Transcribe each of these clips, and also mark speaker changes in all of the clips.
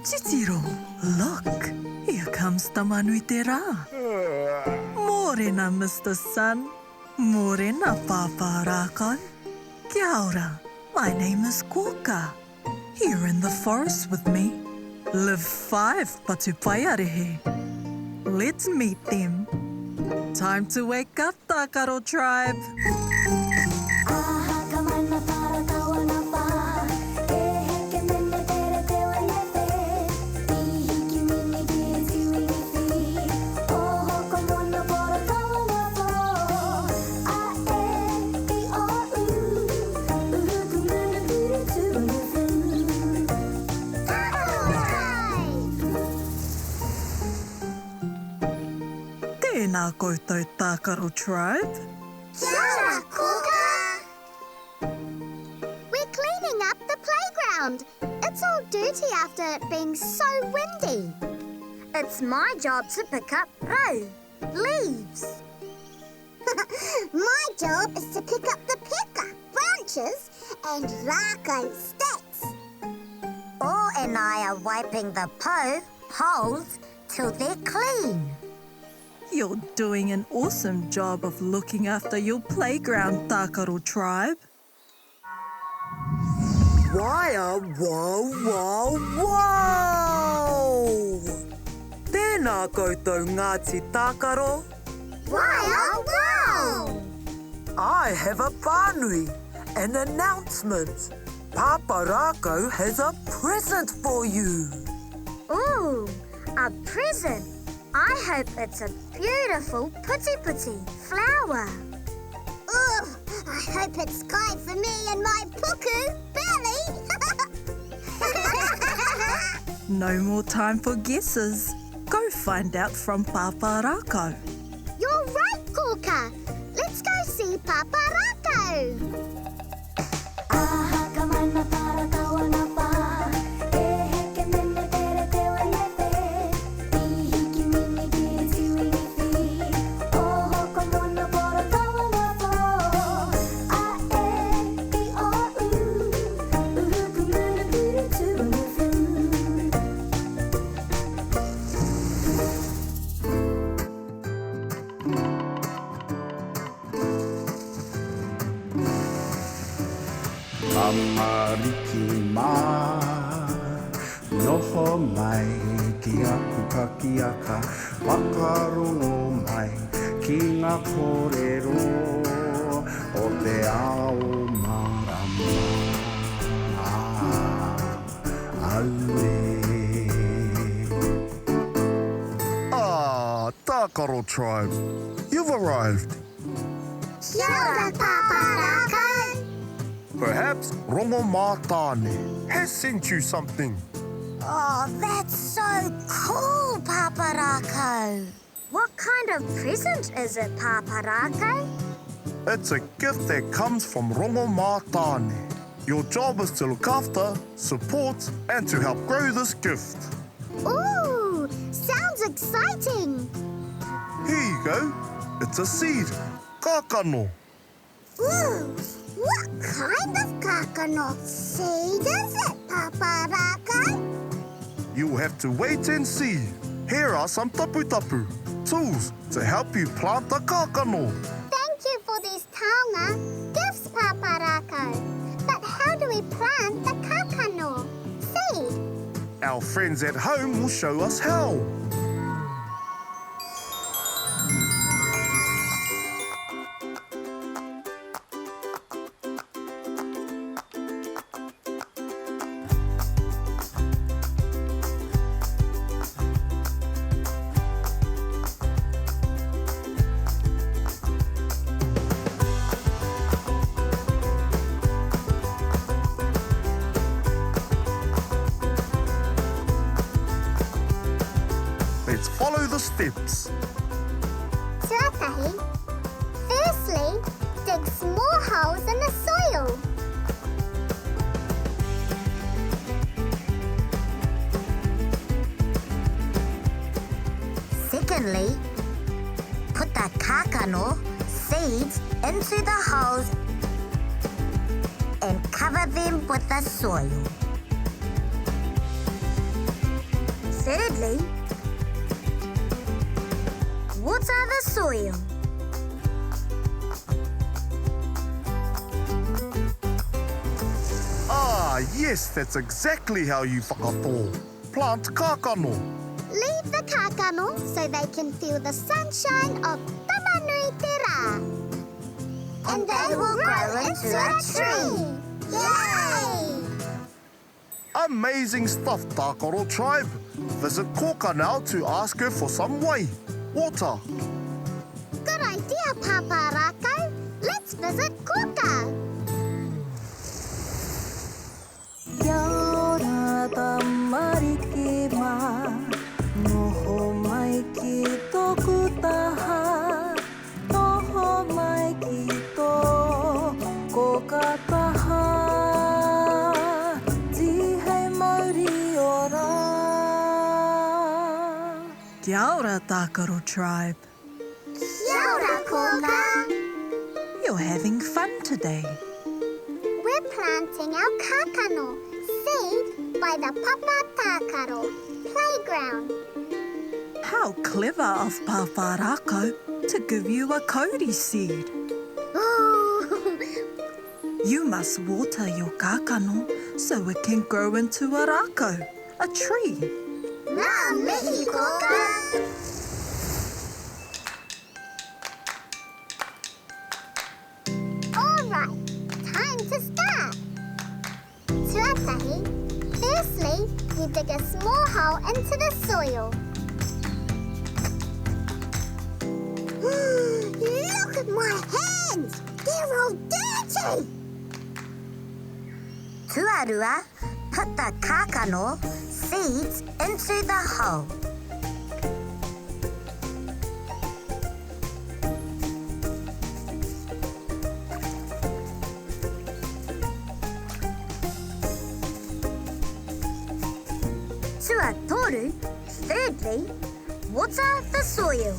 Speaker 1: Titiro, look, here comes Tamanuiterā. Mōrena Mister Sun, mōrena Pāpā Rākau. Kia ora, my name is Kōka. Here in the forest with me live five patupaiarehe. Let's meet them. Time to wake up, Tākaro tribe! Tēnā koutou Tākaro Tribe!
Speaker 2: Kia ora, Kōkā! We're cleaning up the playground. It's all dirty after it being so windy. It's my job to pick up rau, leaves. my job is to pick up the peka, branches, and rākau, sticks.
Speaker 3: O and I are wiping the po, poles, till they're clean.
Speaker 1: You're doing an awesome job of looking after your playground, Tākaro Tribe.
Speaker 4: Waia wow wow wow! Tēnā koutou Ngāti Tākaro!
Speaker 2: Waia wow!
Speaker 4: I have a pānui, an announcement. Pāpā Rākau has a present for you.
Speaker 3: Ooh, a present. I hope it's a beautiful putiputi flower.
Speaker 2: Ugh, I hope it's kai for me and my puku, belly.
Speaker 1: No more time for guesses. Go find out from Pāpā Rākau.
Speaker 2: You're right, Kōkā. Let's go see Pāpā Rākau.
Speaker 5: Tamariki mā, noho mai ki aku pakiaka, whakarongo mai ki ngā kōrero o te ao mārama. Auē.
Speaker 6: Ah, Tākaro Tribe, you've arrived.
Speaker 2: Kia ora, Pāpā Rākau.
Speaker 6: Perhaps Rongomātāne has sent you something.
Speaker 3: Oh, that's so cool, Pāpā Rākau.
Speaker 2: What kind of present is it, Pāpā Rākau?
Speaker 6: It's a gift that comes from Rongomātāne. Your job is to look after, support, and to help grow this gift.
Speaker 2: Ooh, sounds exciting.
Speaker 6: Here you go. It's a seed. Kākano.
Speaker 2: Ooh, what kind of kākano seed is it, Pāpā Rākau?
Speaker 6: You'll have to wait and see. Here are some taputapu, tools to help you plant the kākano.
Speaker 2: Thank you for these taonga, gifts, Pāpā Rākau. But how do we plant the kākano, seed?
Speaker 6: Our friends at home will show us how. Let's follow the steps.
Speaker 2: Tuatahi. Firstly, dig small holes in the soil.
Speaker 3: Secondly, put the kākano seeds into the holes and cover them with the soil.
Speaker 2: Thirdly, water the soil.
Speaker 6: Ah, yes, that's exactly how you whakatō. Plant kākano.
Speaker 2: Leave the kākano so they can feel the sunshine of Tamanui Te Rā. And they will grow into a tree. Yay!
Speaker 6: Amazing stuff, Tākaro Tribe. Visit Kōka now to ask her for some wai, water.
Speaker 2: Good idea, Papa Rākau. Let's visit Kōka.
Speaker 1: Kia ora tamariki mā, noho mai ki tōku taha, noho mai ki tō kōka taha, tihei mauri ora. Kia ora Tākaro Tribe.
Speaker 2: Kia ora, Kōka.
Speaker 1: You're having fun today.
Speaker 2: We're planting our kākano, seed, by the Papa Tākaro playground.
Speaker 1: How clever of Papa Rākau to give you a kauri seed.
Speaker 2: Ooh.
Speaker 1: You must water your kākano so it can grow into a rākau, a tree.
Speaker 2: Ngā mihi, Kōka! All right, time to start. Tuatahi, firstly, you dig a small hole into the soil. Look at my hands! They're all dirty!
Speaker 3: Tuarua, put the kākano seeds into the hole.
Speaker 2: Tuatoru, thirdly, water the soil.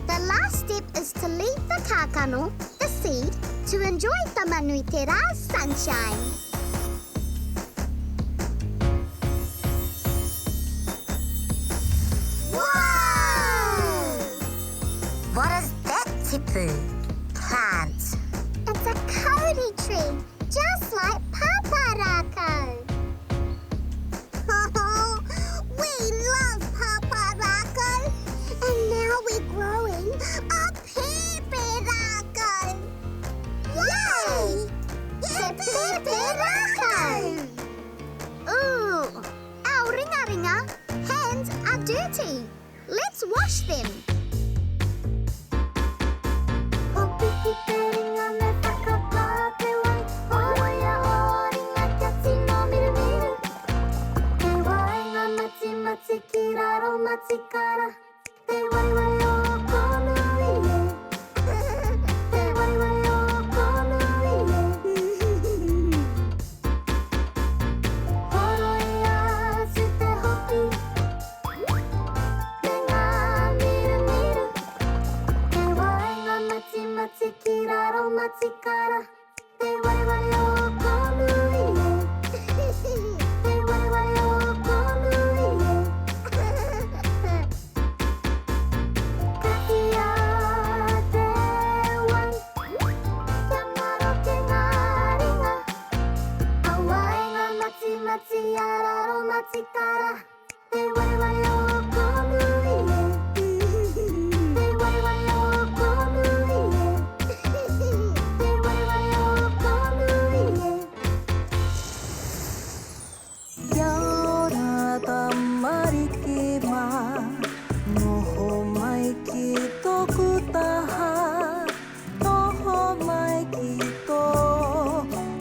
Speaker 2: The last step is to leave the kākano, the seed, to enjoy Tamanui Te Rā's sunshine. Whoa!
Speaker 3: What is that, Tipu? Plant.
Speaker 2: It's a kauri tree, just like Papa Rākau. We love Papa Rākau. And now we're growing a pepe rākau. Yay! He pepe rākau! Ooh, our ringa ringa hands are dirty. Let's wash them.
Speaker 1: Kia ora tamariki mā, noho mai ki tōku taha, noho mai ki tō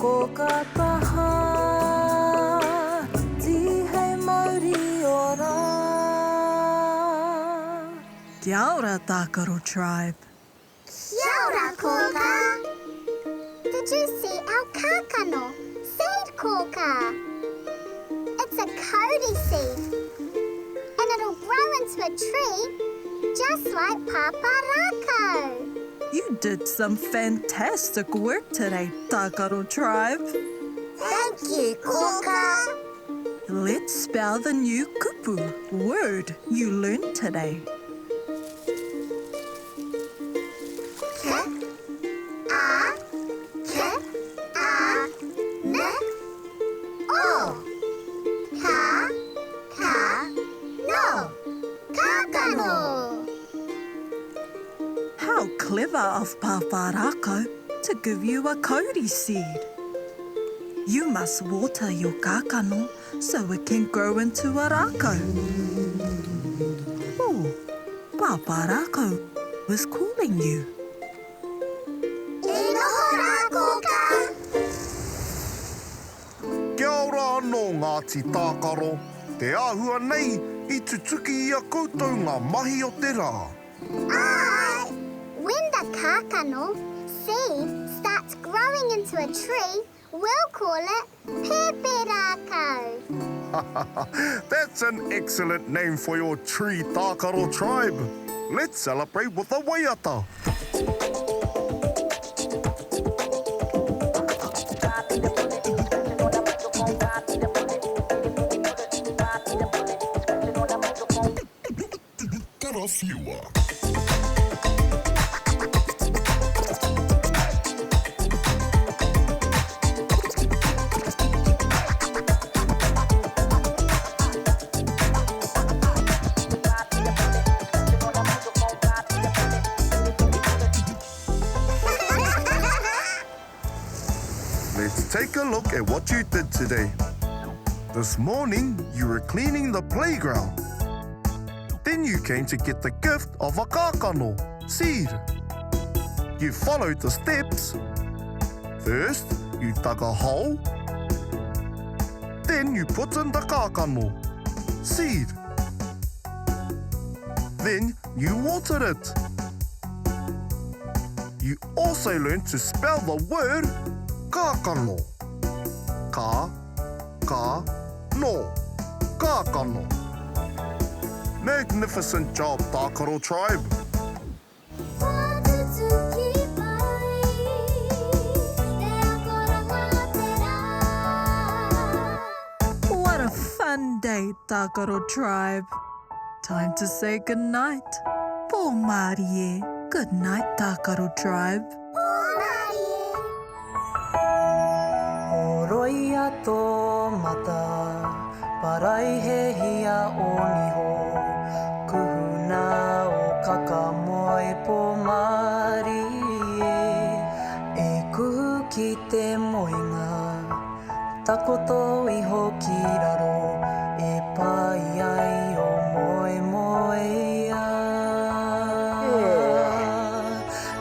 Speaker 1: kōka taha, tihei mauri ora. Kia ora Tākaro Tribe.
Speaker 2: Kia ora, Kōka. Did you see our kākano, seed kōka? It's a kauri seed, and it'll grow into a tree just like Papa Rākau.
Speaker 1: You did some fantastic work today, Tākaro Tribe.
Speaker 3: Thank you, Kōka.
Speaker 1: Let's Spell the new kupu, word, you learned today.
Speaker 2: K A K A N O Ka Ka No Kākano.
Speaker 1: How clever of Papa Rākau to give you a kauri seed. You must water your kākano so it can grow into a rākau. Oh, Papa Rākau is calling you.
Speaker 2: E noho rā, Kōkā!
Speaker 6: Kia ora anō Ngāti Tākaro, te āhua nei i tutuki i a koutou ngā mahi o te rā.
Speaker 2: Āe! When the kākano, seed, starts growing into a tree, we'll call it pēpērākau.
Speaker 6: That's an excellent name for your tree tākaro tribe. Let's celebrate with a waiata. Karawhiua. Let's take a look at what you did today. This morning, you were cleaning the playground. Then you came to get the gift of a kākano, seed. You followed the steps. First, you dug a hole. Then you put in the kākano, seed. Then you watered it. You also learned to spell the word kākano. Ka, ka, no. Kākano. Magnificent job, Tākaro Tribe.
Speaker 1: What a fun day, Tākaro Tribe. Time to say goodnight. Pō mārie. Good night, Tākaro Tribe.
Speaker 2: Pō mārie.
Speaker 4: Horoia tō mata, paraihehia ō niho, kuhuna ō kaka moe pō mārie, e kuhu ki te moenga, takoto iho ki raro, e pai ai ō moemoeā.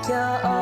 Speaker 4: Kia.